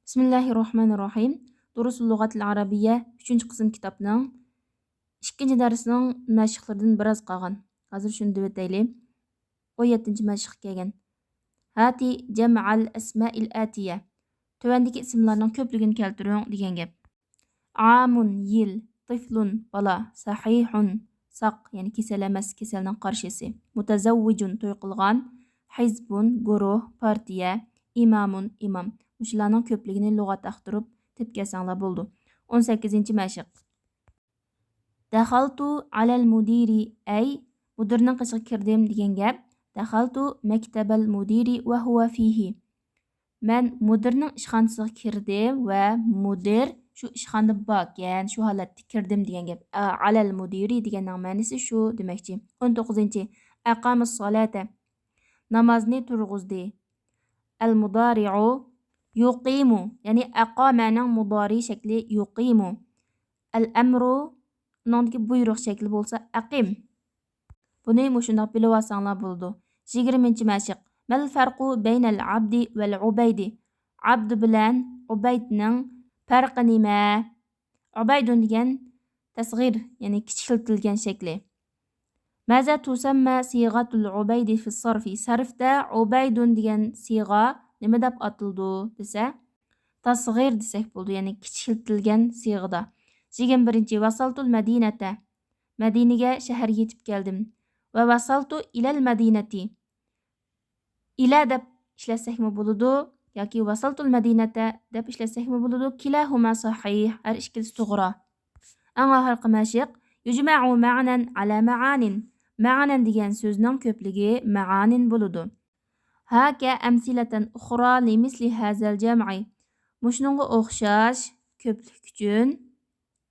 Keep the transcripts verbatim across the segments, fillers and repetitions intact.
بىسمىللاھىررەھمانىررەھىم. دۇرۇسۇل لۇغەتىل ئەرەبىييە، ئۈچىنچى قىسىم كىتابنىڭ ئىككىنچى دەرسنىڭ مەشىقلىرىدىن بىراز قالغان. ھازىر شۇنى دېۋېتەيلى. ئون يەتتىنچى مەشىققە كەلگەن. ھاتى جەمئەل ئەسمائىل ئەتىيە. تۆۋەندىكى ئىسىملارنىڭ كۆپلۈكىنى كەلتۈرۈڭ دېگەن گەپ. ئامۇن، يىل، تىفلۇن، بالا، سەھىھۇن، ساق، يەنى كېسەل ئەمەس، كېسەلنىڭ قارشىسى، مۇتەزەۋۋىجۇن، توي قىلغان، ھىزبۇن، گۇرۇھ، پارتىيە، ئىمامۇن، ئىمام. مۇشۇلارنىڭ كۆپلۈكىنى لۇغەت ئاختۇرۇپ تېپىپ كەلسەڭلار بولىدۇ. ئون سەككىزىنچى مەشىق. دەخەلتۇ ئەلەل مۇدىرى، ئەي، مۇدىرنىڭ قېشىغا كىردىم دېگەن گەپ. دەخەلتۇ مەكتەبەل مۇدىرى ۋە ھۇۋە فىھى. مەن مۇدىرنىڭ ئىشخانىسىغا كىردىم ۋە مۇدىر شۇ ئىشخانىدا باركەن، شۇ ھالەتتە كىردىم دېگەن گەپ. ئە، ئەلەل مۇدىرى دېگەننىڭ مەنىسى شۇ دېمەكچى. ئون توققۇزىنچى، ئەقامىس سالاتە، نامازنى تۇرغۇزدى. ئەل مۇدارىئۇ يۇقىمۇ، يەنى ئەقامەنىڭ مۇدارى شەكلى يۇقىمۇ. ئەل ئەمرۇ، ئۇنىڭدىكى بۇيرۇق شەكلى بولسا ئەقىم. بۇنى مۇشۇنداق بىلىۋالساڭلار بولىدۇ. يىگىرمىنچى مەشىق. مەل فەرقۇ بەينەل ئابدى ۋەل ئۇبەيدى. ئابدۇ بىلەن ئۇبەيدنىڭ پەرقى نېمە؟ ئۇبەيدۇن دېگەن تەسغىر، يەنى كىچىكلىتىلگەن شەكلى. مازا تۇسەممە سىغەتۇل ئۇبەيدى فىس سەرفى. سەرفتە ئۇبەيدۇن دېگەن سىغە نېمە دەپ ئاتىلىدۇ دېسە، تەسغىر دېسەك بولىدۇ، يەنى كىچىكلىتىلگەن سىغىدا. يىگىرمە بىرىنچى، ۋەسەلتۇل مەدىنەتە. مەدىنىگە، شەھەرگە يېتىپ كەلدىم. ۋە ۋەسەلتۇ ئىلەل مەدىنەتى. ئىلە دەپ ئىشلەتسەكمۇ بولىدۇ ياكى ۋەسەلتۇل مەدىنەتە دەپ ئىشلەتسەكمۇ بولىدۇ. كىلاھۇما سەھىھ، ھەر ئىككىلىسى توغرا. ئەڭ ئاخىرقى مەشىق. يۇجمەئۇ مەئنەن ئەلە مەئانىن. مەئنەن دېگەن سۆزنىڭ كۆپلۈكى مەئانىن بولىدۇ. ھاكە ئەمسىلەتەن ئۇخرا لىمىسلى ھازەل جەمئى. مۇشۇنىڭغا ئوخشاش كۆپلۈك ئۈچۈن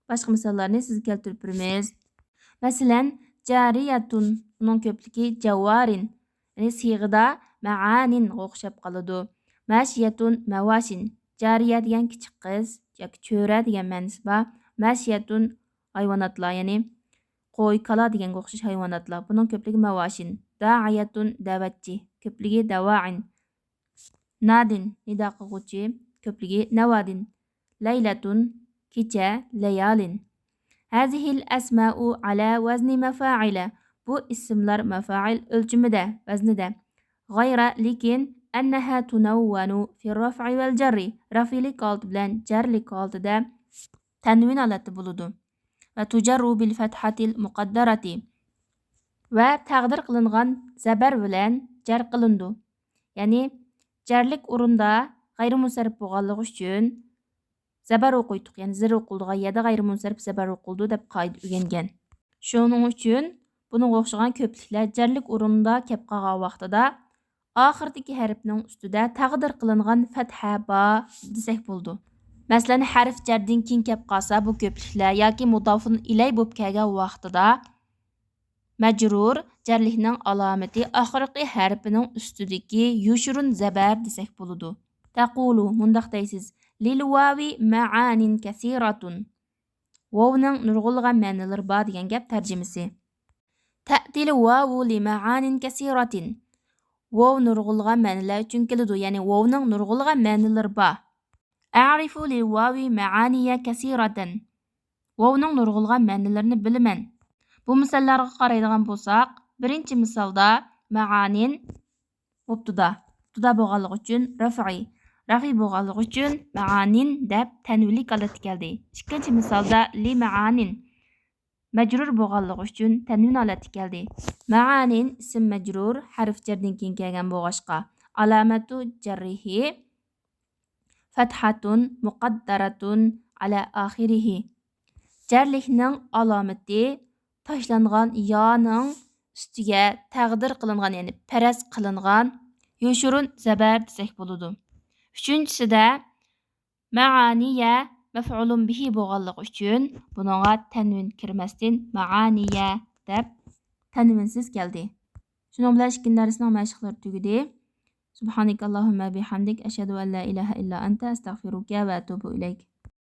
باشقا مىساللارنى سىزگە كەلتۈرۈپ بېرىمىز. مەسىلەن، جارىيەتۇن، ئۇنىڭ كۆپلۈكى جاۋارىن، يەنى سىغىدا مەئانىنغا ئوخشاپ قالىدۇ. ماشىيەتۇن مەۋاشىن، جارىيە دېگەن كىچىك قىز ياكى چۆرە دېگەن مەنىسى بار. ماشىيەتۇن ھايۋاناتلار، يەنى قوي، كالا دېگەنگە ئوخشاش ھايۋاناتلار. بۇنىڭ كۆپلۈكى مەۋاشىن. دائىيەتۇن دەۋەتچى، كۆپلۈكى دەۋائىن. نادىن، نىدا قىلغۇچى، كۆپلۈكى نەۋادىن. لەيلەتۇن، كېچە، لەيالىن. ھازىھىل ئەسمائۇ ئەلا ۋەزنى مەفائىلە. بۇ ئىسىملار مەفائىل ئۆلچىمىدە، ۋەزنىدە. غەيرە، لېكىن، ئەننەھا تۇنەۋۋەنۇ فىر رەفئى ۋەل جەررى. رەفئىلىك ھالىتى بىلەن جەرلىك ھالىتىدە تەنۋىن ھالەتتە بولىدۇ. ۋە تۇجەررۇ بىل فەتھاتىل مۇقەددەراتى. ۋە تەقدىر قىلىنغان زەبەر بىلەن جەر قىلىنىدۇ. يەنى جەرلىك ئورۇندا غەيرىي مۇنسەرىپ بولغانلىقى ئۈچۈن زەبەر ئوقۇيتتۇق. يەنى زىر ئوقۇلىدىغان يەردە غەيرىي مۇنسەرىپ زەبەر ئوقۇلىدۇ دەپ قائىدە ئۆگەنگەن. شۇنىڭ ئۈچۈن بۇنىڭغا ئوخشىغان كۆپلۈكلەر جەرلىك ئورۇندا كەپ قالغان ۋاقتىدا ئاخىرىدىكى ھەرپنىڭ ئۈستىدە تەقدىر قىلىنغان فەتھە بار دېسەك بولىدۇ. مەسىلەن، ھەرپ جەردىن كېيىن كەپ قالسا، بۇ كۆپلۈكلەر ياكى مۇدافىئۇن ئىلەي بولۇپ كەلگەن ۋاقتىدا مەجرۇر، جەرلىكنىڭ ئالامىتى ئاخىرقى ھەرپىنىڭ ئۈستىدىكى يوشۇرۇن زەبەر دېسەك بولىدۇ. تەقۇلۇ، مۇنداق دەيسىز، لىل ۋاۋى مەئانىن كەسىراتۇن. ۋاۋنىڭ نۇرغۇنلىغان مەنىلىرى بار دېگەن گەپ تەرجىمىسى. تەتىل ۋاۋۇ لىمەئانىن كەسىراتىن. ۋاۋ نۇرغۇنلىغان مەنىلەر ئۈچۈن كېلىدۇ، يەنى ۋاۋنىڭ نۇرغۇنلىغان مەنىلىرى بار. ئەرىفۇ لىل ۋاۋى مەئانىيە كەسىراتەن. ۋاۋنىڭ نۇرغۇنلىغان مەنىلىرىنى بىلىمەن. بۇ مىساللارغا قارايدىغان بولساق، بىرىنچى مىسالدا مەئانىن مۇبتىدا. مۇبتىدا بولغانلىقى ئۈچۈن رەفئى. رەفئى بولغانلىقى ئۈچۈن مەئانىن دەپ تەنۋىنلىك ھالەتتە كەلدى. ئىككىنچى مىسالدا لىمەئانىن. مەجرۇر بولغانلىقى ئۈچۈن تەنۋىن ھالەتتە كەلدى. مەئانىن ئىسىم مەجرۇر، ھەرف جەردىن كېيىن كەلگەن بولغاچقا. ئالامەتۇ جەررىھى فەتھەتۇن مۇقەددەرەتۇن ئەلە ئاخىرىھى. جەرلىكنىڭ ئالامىتى تاشلانغان يانىڭ ئۈستىگە تەقدىر قىلىنغان، يەنى پەرەز قىلىنغان يوشۇرۇن زەبەر دېسەك بولىدۇ. ئۈچىنچىسىدە مەئانىيە مەفئۇلۇن بىھى بولغانلىقى ئۈچۈن بۇنىڭغا تەنۋىن كىرمەستىن مەئانىيە دەپ تەنۋىنسىز كەلدى. شۇنىڭ بىلەن ئىككىنچى دەرسنىڭ مەشىقلىرى تۈگىدى. سبحانك اللهم بحمدك، أشهد أن لا إله إلا أنت، أستغفرك وأتوب إليك.